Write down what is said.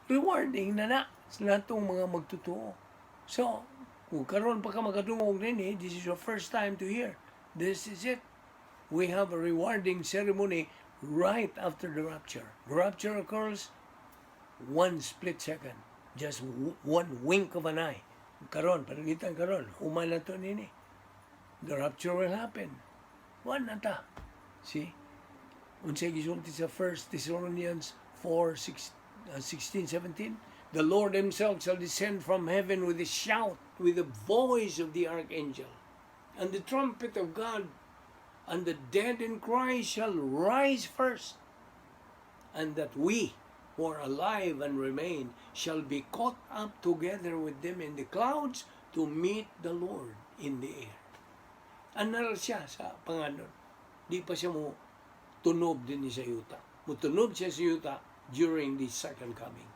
Rewarding na na sa natong mga magtutuo. So, kung karon pa ka makadungog nini, this is your first time to hear. This is it. We have a rewarding ceremony right after the rapture. The rapture occurs one split second. Just one wink of an eye. Karon, panagitan karon, human na to nini. The rapture will happen. One na ta. See? Unsay gisulti sa 1 Thessalonians 4, 6, 16, 17? "The Lord himself shall descend from heaven with a shout, with the voice of the archangel, and the trumpet of God, and the dead in Christ shall rise first, and that we who are alive and remain shall be caught up together with them in the clouds to meet the Lord in the air." Naa ra siya sa panganod. Di pa siya mo tunob dinhi sa yuta. Mutunob siya sa yuta during the second coming.